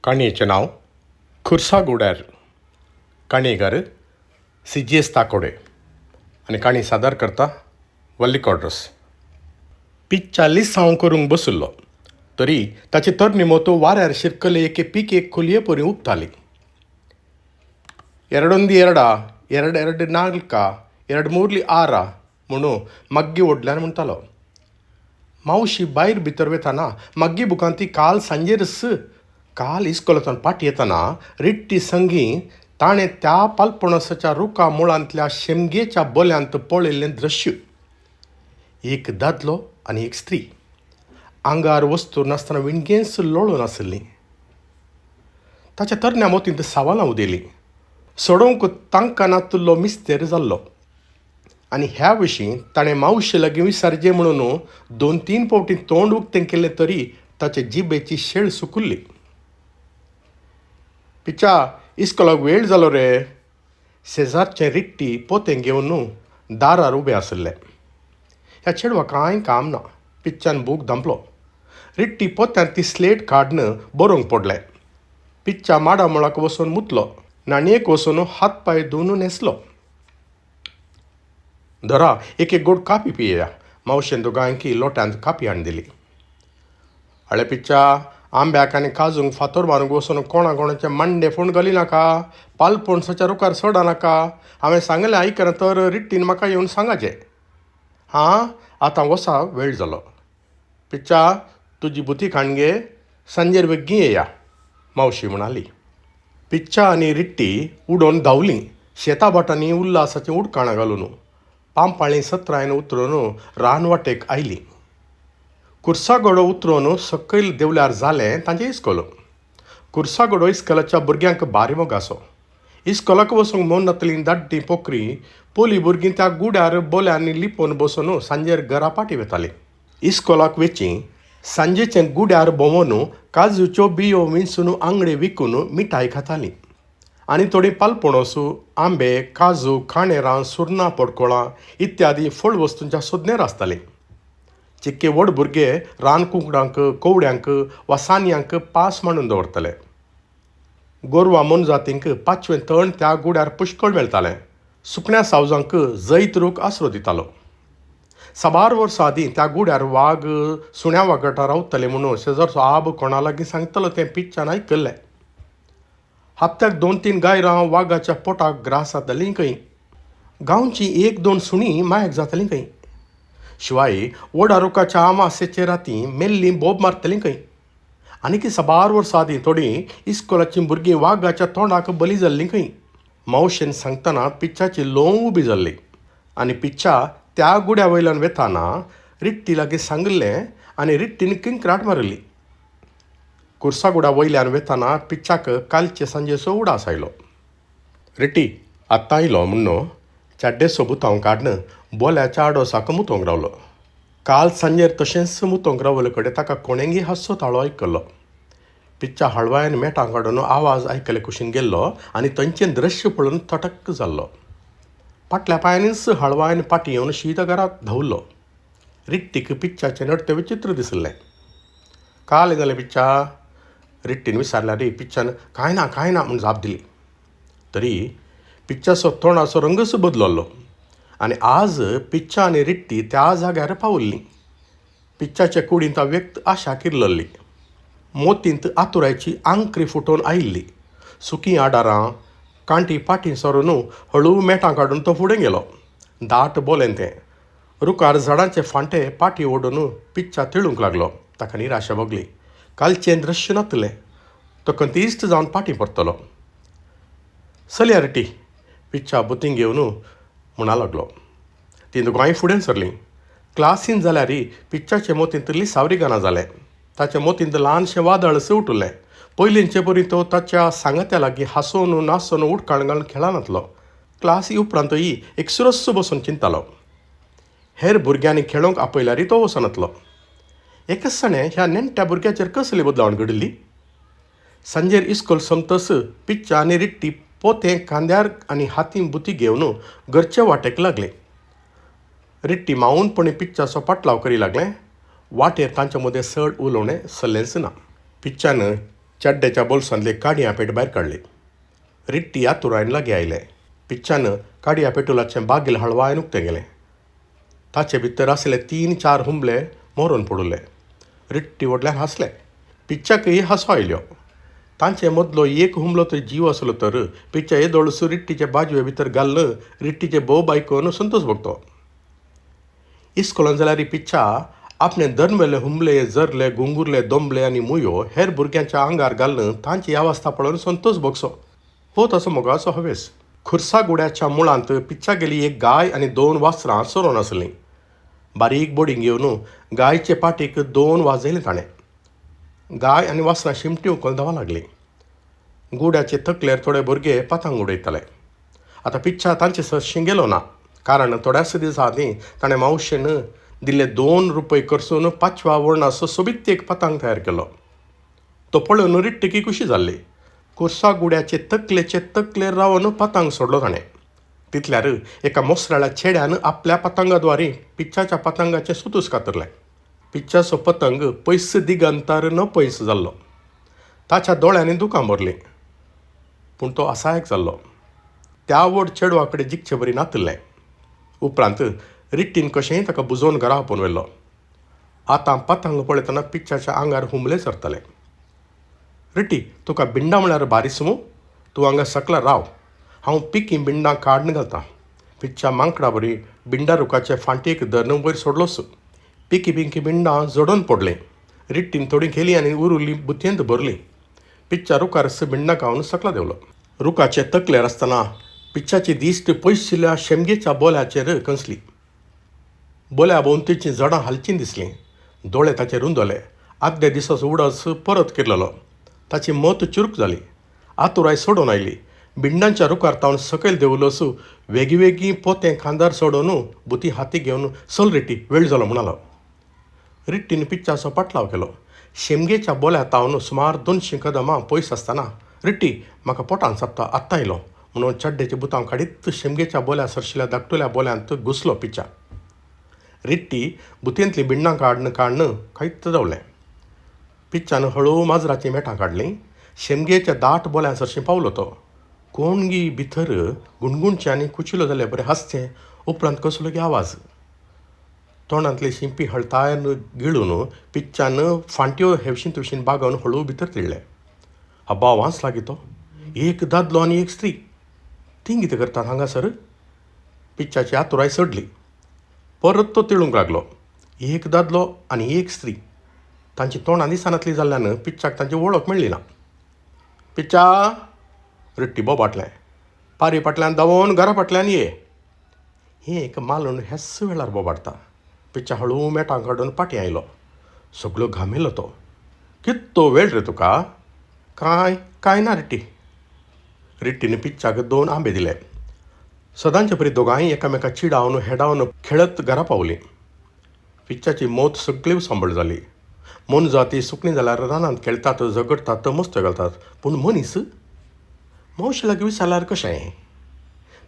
काणयेचें नांव खुर्सागुड्यार. काणयेकार C G S ताकोडे आनी काणी सादर करता वल्ली कॉड्रस. पिच्चा लिसांव करूंक बशिल्लो तरी ताची तरणी मोतो वाऱ्यार शिरकले एके पिके खोलये परी उबताली. ಎರಡೊಂದು ಎರಡ, ಎರಡು ಎರಡು ನಾಲ್ಕ, ಎರಡು ಮೂರ್ಲಿ आरा म्हणून माग्गी व्हडल्यान म्हणटालो. मावशी भायर भितर वेताना माग्गी बुकांत ती काल सांजेरच काल इस्कोलांतल्यान पाटी येतना रिट्टी संगी ताणें त्या पालपणसाच्या रुखा मुळांतल्या शेमगेच्या बोल्यांत पळयल्लें दृश्य. एक दादलो आनी एक स्त्री आंगार वस्तू नासतना विणगेंच लोळून आशिल्लीं. ताच्या तरण्या मोतींत सवालां उदेलीं. सोडोवंक तांकां नातुल्लो मिस्तेर जाल्लो आनी ह्या विशीं ताणें मावशे लागीं विचारचें म्हणून दोन तीन फावटी तोंड उक्तें केलें तरी ताचे जिबेची शेळ सुकुल्ली. पिच्या, इस्कोलाक वेळ जालो रे. शेजारचें रिट्टी पोतें घेवन दारार उबें आशिल्लें. ह्या चेडवा कांय काम ना. पिच्च्यान बूक धांपलो. रिट्टी पोत्यांत ती स्लेट काडून बरोवंक पडलें. पिच्च्या माडा मुळाक वचून मुतलो. न्हाणयेक वचून हात पांय धुवन न्हेसलो. धरा, एक एक गोड कापी पियेया. मावशेन दोगांयकी लोट्यांत कापी हाडून दिली. अळे पिच्च्या, आंब्याक आनी काजूंक फातर मारूंक वचून कोणा कोणाचे मांडे फोण घाली नाका. पालपणसाच्या रुखार चडा नाका. हांवें सांगलें आयकना तर रिट्टीन म्हाका येवन सांगाचें. हां, आतां वसा, वेळ जालो. पिच्च्या, तुजी बुती खाण घे, सांजेर बेगीन येया, मावशी म्हणाली. पिच्चा आनी रिट्टी उडोवन धांवलीं शेता भाटांनी उल्हासाचीं उडकाणां घालून. पांपाळीं सत्रायन उतरून रानवाटेक आयलीं. कुर्सागडो उतरून सकयल देंवल्यार जालें तांचें इस्कोल. कुर्सागडो इस्कोलाच्या भुरग्यांक भारी मोग आसो. इस्कोलाक वचूंक मन नातलीं दाड्डीं पोकरीं पोली भुरगीं त्या गुड्यार बोल्यांनी लिपोवन बसून सांजेर घरा पाटी वेतालीं. इस्कोलाक वेचीं सांजेचें गुड्यार भोंवून काजूच्यो बियो विंचून आंगडे विकून मिठाय खातालीं आनी थोडीं पालपणस, आंबे, काजू, काणेरां, सुरणां, पडकोळां इत्यादी फळ वस्तूंच्या सोदनेर आसतालीं. चिक्के व्हड भुरगे रान कुकडांक, कोवड्यांक वा सानयांक पास मांडून दवरतले. गोरवां मोनजातींक पाचवें तण त्या गुड्यार पुष्कळ मेळटालें. सुकण्या सावजांक जैत रूख आसरो दितालो. साबार वर्सां आदीं त्या गुड्यार वाग सुण्या वांगडा रावतले म्हणून शेजारचो आब कोणा लागीं सांगतलो तें पिच्च्यान आयकल्लें. हप्त्याक दोन तीन गायरां वागाच्या पोटाक ग्रास जातालीं खंय. गांवचीं एक दोन सुणीं मायक जातालीं खंय. शिवाय वडा रुखाच्या आमासेचे राती मेल्लीं बोब मारतलीं खंय. आनीक साबार वर्सां आदीं थोडीं इस्कोलाचीं भुरगीं वागाच्या तोंडाक बली जाल्लीं खंय. मावशेन सांगतना पिच्च्याची लोंव उबी जाल्ली आनी पिच्च्या त्या गुड्या वयल्यान वेताना रिट्टी लागीं सांगिल्लें आनी रिट्टीन किंक्राट मारिल्ली. कुर्सागुडा वयल्यान वेताना पिच्च्याक कालचे सांजेचो उडास आयलो. रिट्टी आत्तां आयलो म्हुण्ण चाड्डेचो बुतांव काडून बोल्याच्या आडोसाक मुतोंक रावलो. काल सांजेर तशेंच मुतोंक रावले कडेन ताका कोणेंगी हांसचो ताळो आयकल्लो. पिच्च्या हळवायन मेटां काडून आवाज आयकले कुशीन गेल्लो आनी थंयचें दृश्य पळोवन तटक्क जाल्लो. फाटल्या पांयांनीच हळवायन फाटीं येवन शीत घरांत धांवलो. रिट्टीक पिच्च्याचें नडतें विचित्र दिसलें. काल जालें पिच्च्या? रिट्टीन विचारल्यार पिच्च्यान कांय ना, कांय ना म्हूण जाप दिली. तरी पिच्च्याचो तोंडाचो रंगच बदललो आनी आज पिच्च्या आनी रिट्टी त्या जाग्यार पावल्लीं. पिच्च्याचे कुडींत व्यक्त आशा किरलली. मोतींत आतुरायची आंकरी फुटोवन आयिल्ली. सुकीं आडारां कांटी पाटीं सरून हळू मेटां काडून तो फुडें गेलो. दाट बोलें तें. रुखार झाडांचे फांटे पाटी ओडून पिच्च्या तिळूंक लागलो. ताका निराशा भोगली. कालचें दृश्य नातलें. तो कंतीश्ट जावन पाटी परतलो. चलया रिटी, पिच्च्या बुतींग घेवन म्हणा लागलो. तीं दोगांय फुडें सरलीं. क्लासीन जाल्यार पिच्च्याचे मोतींत लिसावरी गाना जालें. ताच्या मोतींत ल्हानशें वादळ उठलें. पयलींचे परी तो ताच्या सांगात्या लागीं हांसोन नाचोन उडकाण घालून खेळनातलो. क्लासी उपरांतय एक सुरस बसून चिंतालो. हेर भुरग्यांनी खेळोंक आपयल्यारय तो वचनातलो. एकच सणें ह्या नेण्ट्या भुरग्याचेर कसली बदलावण घडिल्ली? सांजेर इस्कोल सोंपतच पिच्चा आनी रिट्टी पोतें खांद्यार आनी हातीं बुती घेवन घरचे वाटेक लागले. रिट्टी मावूनपणी पिच्चाचो पाटलाव करी लागलें. वाटेर तांच्या मदें चड उलोवणें चल्लेंच ना. पिच्च्यान चड्ड्याच्या बोल्सांतली काडयां पेट भायर काडली. रिट्टी आतुरायन लागीं आयलें. पिच्च्यान काडया पेटुलाचें बागील हळवायन उक्तें केलें. ताचे भितर आसले तीन चार हुंबले मरून पडुल्ले. रिट्टी व्हडल्यान हांसलें. पिच्च्याकय हांसो आयल्यो. तांचे मदलो एक हुमलो तरी जीव आसलो तर पिच्च्या येदोळसो रिट्टीचे बाजवे भितर घाल्ल रिट्टीचे बोब आयकून संतोश भोगतो. इस्कोलान जाल्यार पिच्च्या आपणे दर्मेले हुमले जरले गुंगुरले दोंबले आनी मुयो हेर भुरग्यांच्या आंगार घालून तांची अवस्था पळोवन संतोश भोगसो. हो तसो मोगाचो हवेस. खुर्सा गुड्याच्या मुळांत पिच्च्या गेली एक गाय आनी दोन वासरां चरोवन आसलीं. बारीक बोडींग घेवन गायचे पाटीक दोन वाजयले ताणें. गाय आनी वासरां शिमटी उखल धांवा लागलीं. गुड्याचे तकलेर थोडे भुरगे पतंग उडयताले. आतां पिच्च्या तांचे सरशीं गेलो ना, कारण थोड्याच दिसां आदीं ताणें मावशेन दिल्ले 2 रुपये करसून पांचव्या वर्णाचो सोबीत एक पतंग तयार केलो. तो पळोवन रिट्टीकी खुशी जाल्ली. कुर्सा गुड्याचे तकलेचे तकलेर रावन पतंग सोडलो ताणें. तितल्यार एका मोसराळ्या चेड्यान आपल्या पतंगाद्वारे पिच्च्याच्या पतंगाचें सुतूस कातरलें. पिच्च्याचो पतंग पयस दिगंतार न पयस जाल्लो. ताच्या दोळ्यांनी दुकां भरलीं, पूण तो असायक जाल्लो. त्या व्हड चेडवा कडेन जिखचे बरी नातिल्लें. उपरांत रिट्टीन कशेंय ताका बुजोवन घरा आपोवन व्हेलो. आतां पतंग पळयतना पिच्च्याच्या आंगार हुमले सरताले. रिट्टी, तुका बिंडां म्हळ्यार बारीस मू? तूं हांगा सकला राव, हांव पिकीं बिंडां काडून घालतां. पिच्च्या मांकडा बरी बिंडा रुखाचे फांटयेक धरून वयर सोडलोच. पिकी पिंकी बिंडां जडोवन पडलीं. रिट्टीन थोडीं केली आनी उरुल्ली बुतयेंत भरली. पिच्च्या रुखार बिंडां खावन सकला देंवलो. रुखाचे तकलेर आसतना पिच्च्याची दिश्ट पयशिल्ल्या शेमगेच्या बोल्याचेर कंसली. बोल्या भोंवतीचीं झाडां हालचीं दिसलीं. दोळे ताचे रुंदले. आदल्या दिसाचो उडास परत किरलेलो. ताची मत चुरूक जाली. आतुराय सोडून आयली. बिंडांच्या रुखार तावन सकयल देंवलोसू वेगीं पोतें खांदार सोडून बुती हाती घेवन चल रिट्टी, वेळ जालो म्हणालो. रिट्टीन पिच्च्याचो पाटलाव केलो. शेमगेच्या बोल्या तावन सुमार 200 कदमां पयस आसतना रिट्टी म्हाका पोटान चाबता, आत्तां आयलो म्हणून चड्ड्याचीं बुतांव काडीत शेमगेच्या बोल्या सरशिल्या धाकटुल्या बोल्यांत घुसलो पिच्च्या. रिट्टी बुतयेंतलीं बिंडां काडून काडून खायत रावलें. पिच्च्यान हळू माजराचीं मेटां काडलीं. शेमगेच्या दाट बोल्या सरशीं पावलो तो. कोणगी भितर गुणगुणचें आनी कुचिलो जाल्ले बरें हांसचें. उपरांत कसलो गी आवाज. तोंडांतली शिंपी हळतायन गिळून पिच्च्यान फांट्यो हेवशीन तुवशीन बागोवन हळू भितर तिडलें. अब्बा, वांस लागीं तो. एक दादलो आनी एक स्त्री. तीं कितें करतात हांगासर? पिच्च्याची आतुराय चडली. परत तो तिळूंक लागलो. एक दादलो आनी एक स्त्री. तांची तोंडां दिसनातली जाल्ल्यान पिच्च्याक तांची वळख मेळ्ळी ना. पिच्च्या, रिट्टी बोबाटलें, पारी फाटल्यान धांवोन घरा फाटल्यान ये. हें एक मालूण ह्याच वेळार बोबाटता. पिच्च्या हळू मेटां काडून फाटीं आयलो. सगळो घामेलो तो. कितलो वेळ रे तुका? कांय कांय ना रिट्टी. रिट्टीन पिच्च्याक 2 आंबे दिले. सदांचे परी दोगांय एकामेका चिडावन हेडावन खेळत घरा पावलीं. पिच्च्याची मौत सगळी सांबळ जाली. मोनजाती सुकणीं जाल्यार रानांत खेळटात, झगडटात, मस्त्यो घालतात, पूण मनीस मावशे लागीं विचारल्यार कशें?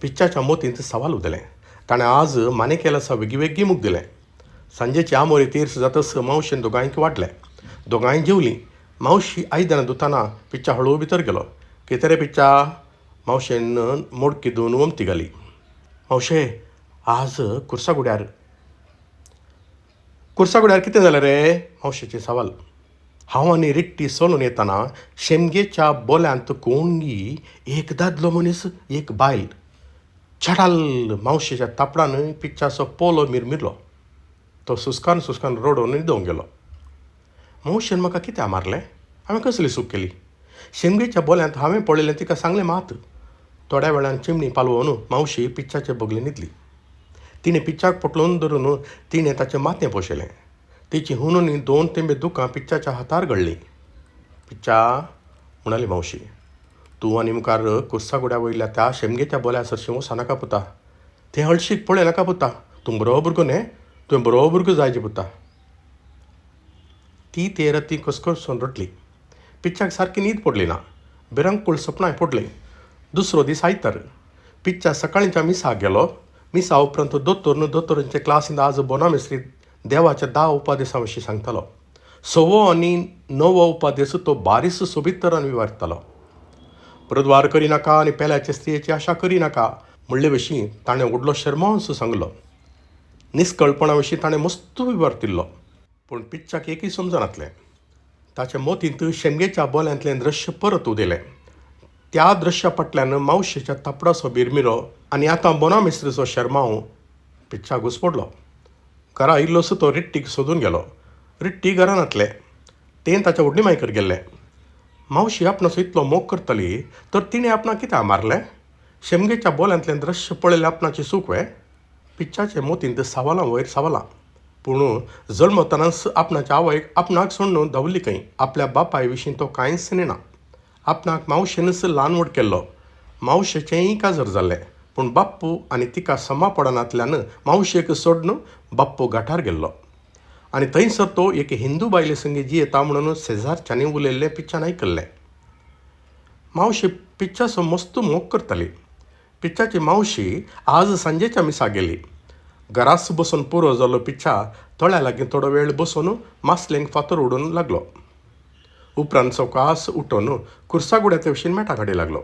पिच्च्याच्या मोतींत सवाल उदलें. ताणें आज मानेकेलासा वेगीं वेगीं मूक दिलें. सांजेची आमोरी तीर्स जातच मावशेन दोगांयक वाडलें. दोगांय जेवलीं. मावशी आयदनां धुतना पिच्च्या हळू भितर गेलो. कितें रे पिच्च्या? मावशेन मोडकी धुवन वमती घाली. मावशे, आज कुर्सागुड्यार. कुर्सागुड्यार कितें जालें रे? मावशेचें सवाल. हांव आनी रिट्टी चलून येतना शेमगेच्या बोल्यांत कोणगी एक दादलो मनीस एक बायल. छटाल मावशेच्या तापडान पिच्च्याचो पोलो मिरमिरलो. तो सुस्कान सुस्कान रडोवन न्हिदोवंक गेलो. मावशेन म्हाका कित्याक मारलें? हांवें कसली चूक केली? शेमगेच्या बोल्यांत हांवें पळयलें तिका सांगलें मात. थोड्या वेळान चिमणी पालवोवन मावशी पिच्च्याचे बगले न्हिदली. तिणें पिच्च्याक पोटलोवन धरून तिणें ताचें माथें पोशेलें. तिची हुनूनी 2 थेंबे दुकां पिच्च्याच्या हातार गळ्ळीं. पिच्च्या, म्हणाली मावशी, तूं आनी मुखार कुर्सागुड्या वयल्या त्या शेमगेच्या बोल्या सरशीं वचनाका पुता. तें हळशीक पळय नाका पुता. तूं बरो भुरगो न्ही, तुवें बरो भुरगो जायचे पुता. ती ते राती कसकसून रडली. पिच्च्याक सारकी न्हीद पडली ना. भिरांकूळ सपनांय पडलीं. दुसरो दीस आयतार. पिच्च्या सकाळींच्या मिसाक गेलो. मिसा उपरांत दोतोरन दोतोरांचे क्लासींत आज बोनामेस्त्री देवाच्या 10 उपादेसां विशीं सांगतालो. सवो आनी नवो उपादेस तो बारीस सोबीत तरान विवारतालो. प्रद्वार करिनाका आनी पेल्याचे स्त्रियेची आशा करिनाका म्हणले विशीं ताणें व्हडलो शर्मांस सांगलो. निस्कळपणा विशीं ताणें मस्त विवारतिल्लो. पूण पिच्चाक एकूय समजनातलें. ताचे मोतींत शेमगेच्या बोल्यांतलें दृश्य परत उदेलें. त्या दृश्या फाटल्यान मावशेच्या थापडाचो बिरमिरो आनी आतां बोना मिस्त्रीचो शर्मांव पिच्चाक घुसपडलो. घरा इल्लोसो तो रिट्टीक सोदून गेलो. रिट्टी घरा नातलें. तें ताच्या व्हडली मायकर गेल्लें. मावशी आपणाचो इतलो मोग करताली तर तिणें आपणाक कित्याक मारलें? शेमगेच्या बोल्यांतलें दृश्य पळयलें आपणाची चूक वे? पिच्चाचे मोतींत सवालां वयर सवालां. पूण जल्मतनाच आपणाच्या आवयक आपणाक सोडून धांवली खंय. आपल्या बापाय विशीं तो कांयच नेणा. आपणाक मावशेनच ल्हान व्हड केल्लो. मावशेचेंय काजर जाल्लें. पूण बाप्पू आनी तिका समा पडनातल्यान मावशेक सोडून बाप्पू घाटार गेल्लो आनी थंयसर तो एक हिंदू बायले संगी जियेता म्हणून शेजारच्यांनी उलयल्लें पिच्चान आयकल्लें. मावशी पिच्चाचो मस्त मोग करताली. पिच्चाची मावशी आज सांजेच्या मिसाक गेली. घराच बसून पुरो जाल्लो पिच्चा तळ्या लागीं थोडो वेळ बसून मासलेंक फातर उडोवन लागलो. उपरांत सवकास उठून कुर्सागुड्याचे वशीन मेटा काडी लागलो.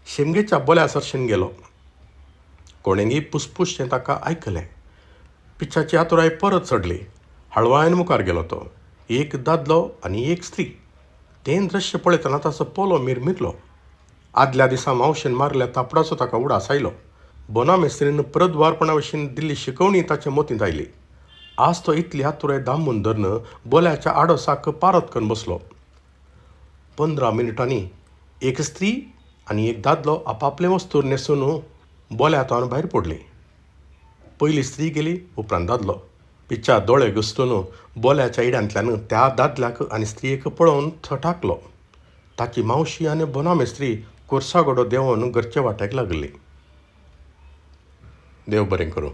शेमगेच्या बोल्या सरशीन गेलो. कोणेंगी पुसपुसचें ताका आयकलें. पिच्चाची आतुराय परत चडली. हळवायन मुखार गेलो तो. एक दादलो आनी एक स्त्री. तें दृश्य पळयतना ताचो पोलो मिरमिरलो. आदल्या दिसा मावशेन मारल्या थापडाचो ताका उडास आयलो. बोना मेस्त्रीन परद्वारपणा विशीं दिल्ली शिकवणी ताचे मोतींत आयली. आज तो इतली आतुराय दामून धरून बोल्याच्या आडोसाक पारत करून बसलो. 15 मिनटांनी एक स्त्री आनी एक दादलो आपापले वस्तूर न्हेसून बोल्यातावन भायर पडली. पयली स्त्री गेली, उपरांत दादलो. पिच्चा दोळे घुसतून बोल्याच्या इड्यांतल्यान त्या दादल्याक आनी स्त्रियेक पळोवन थटाकलो. ताची मावशी आनी बोना मेस्त्री कोर्सागोडो देंवोन घरचे वाटेक लागली. देव बरें करूं.